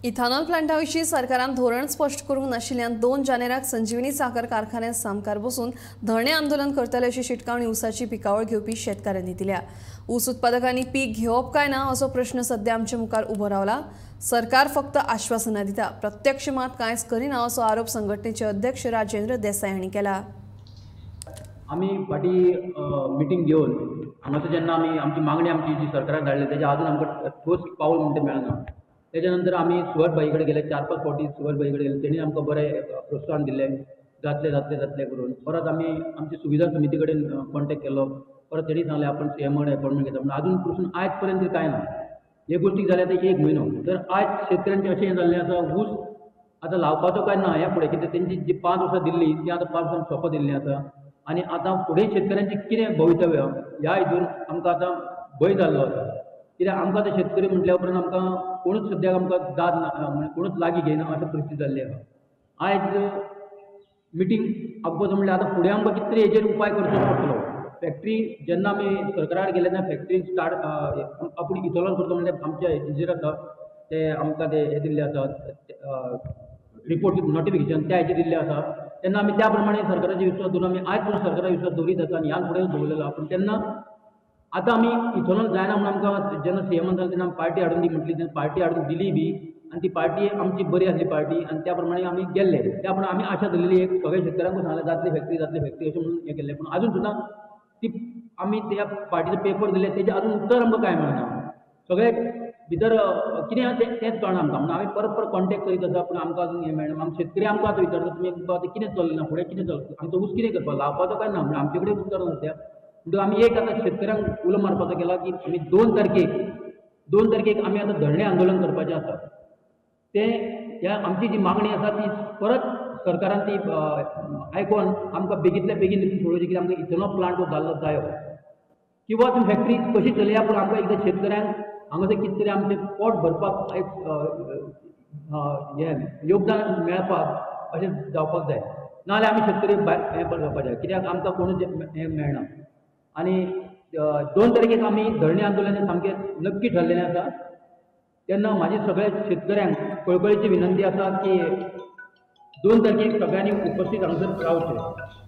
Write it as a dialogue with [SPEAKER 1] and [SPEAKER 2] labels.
[SPEAKER 1] Ethanol Plantae विशीं सरकारान धोरण स्पश्ट करूंक नाशिल्ल्यान 2 जानेराक संजीवनी साखर कारखान्यात सामकार बसून धरणे आंदोलन करतले अशी शिटकावणी ऊसाची पिकावळ घेवपी शेतकाऱ्यांनी दिल्या। ऊस उत्पादकांनी पीक घेवप काय ना असो प्रश्न सध्या आमच्या मुखार उबो रावला। सरकार फक्त आश्वासनां दिता, प्रत्यक्ष मात कांयच करिना असो आरोप संघटनेचे अध्यक्ष राजेंद्र देसाई हांणी केला।
[SPEAKER 2] आमी फाटीं मिटींग घेवन हांगासर जेन्ना आमी आमची मागणी आमची जी सरकाराक धाडली तेच्या अजून आमकां ठोस पावल म्हणटा मेळना। तेच्या नंतर आमी सुभाष भाई कडेन गेले, 4-5 फावटी सुभाष भाई कडेन गेले, तेणी आमकां बरें प्रोत्साहन दिलें, जातलें जातलें जातलें करून। परत आमी आमची सुविधा समिती कडेन कॉन्टेक्ट केलो, परत तेणी सांगलें आपण सी एम कडेन अपॉयंटमेंट घेता, पूण अजून पसून आयज पर्यंत कांय ना। हे गोश्टीक जाले आतां 1 म्हयनो, तर आयज शेतकऱ्यांचें अशें हें जाल्लें आसा, ऊस आतां लावपाचो काय ना ह्या फुडें, कित्याक तेंची जी 5 वर्सां दिल्ली ती आतां 5 वर्सां सोंपत दिल्ली आसा आनी आतां फुडें शेतकऱ्यांचें कितें भवितव्य ह्या हितून आमकां आतां भंय जाल्लो आसा। कित्याक आमकां आतां शेतकरी म्हटल्या उपरांत आमकां कोणूच सद्याक आमकां दाद ना, म्हणजे कोणूच लागीं घेयना अशें परिस्थिती जाल्ली आसा। आयज मिटींग आपोवपाचो म्हणल्यार आतां फुडें आमकां कितें तरी हेजेर उपाय करचो पडटलो। फॅक्टरी जेन्ना आमी सरकारार गेले तेन्ना फॅक्टरी स्टार्ट आपूण इथेनॉल करता म्हणल्यार आमच्या हेजेर आसा ते आमकां ते हे दिल्ले आसा रिपोर्ट नोटिफिकेशन त्या हेजेर दिल्लें आसा, तेन्ना आमी त्या प्रमाणे सरकाराचे विश्वास दवरून आमी आयज पसून सरकाराचो विश्वास दवरीत आसा आनी ह्यान फुडें दवरलेलो आसा। पूण तेन्ना आतां आमी इथेनॉल जायना म्हणून आमकां जेन्ना सी एमान सांगलें तेन्ना आमी पार्टी हाडून दी म्हटली, तेन्ना पार्टी हाडून दिली बी आनी ती पार्टी आमची बरी आसली पार्टी आनी त्या प्रमाणे आमी गेल्ले। त्या प्रमाणे आमी आशा धरलेली एक सगळ्या शेतकऱ्यांकूय सांगलें जातली फॅक्टरी जातली फॅक्टरी अशें म्हणून हें केल्लें, पूण आजून सुद्दां ती आमी त्या पार्टीचो पेपर दिले तेजें आजून उत्तर आमकां कांय मेळना। सगळे भितर कितें आसा तें तेंच कळना आमकां, म्हणून आमी परत परत कॉन्टेक्ट करीत आसा पूण आमकां अजून हें मेळना। आमकां शेतकरी आमकां आतां विचारता तुमी आतां कितें चल्लें ना, फुडें कितें चल्लां, आमचो ऊस कितें करपाक लावपाचो काय ना, म्हणून आमचे कडेन उत्तर ना सद्या। म्हणटकच आमी एक आतां शेतकऱ्यांक उलो मारपाचो केला की आमी 2 तारखेक आमी आतां धरणे आंदोलन करपाचें आसा। तें ह्या आमची जी मागणी आसा ती परत सरकारान ती आयकोन आमकां बेगींतल्या बेगीन तितून सोडोवची, कित्याक आमकां इथेनॉल प्लांट हो जाल्लो जायो किंवा ती फॅक्टरी कशी चलया, पूण आमकां एकदां शेतकऱ्यांक हांगासर कितें तरी आमचें पोट भरपाक एक हें योगदान मेळपाक अशें जावपाक जाय, नाजाल्यार आमी शेतकरी भायर हें जावपाक जाय, कित्याक आमकां कोणूच हें मेळना। आनी 2 तारखेक आमी धरणे आंदोलन हें सामकें नक्की ठरलेलें आसा। तेन्ना म्हाजी सगळ्या शेतकऱ्यांक कळकळीची विनंती आसा की 2 तारखेक सगळ्यांनी उपस्थित हांगासर रावचें।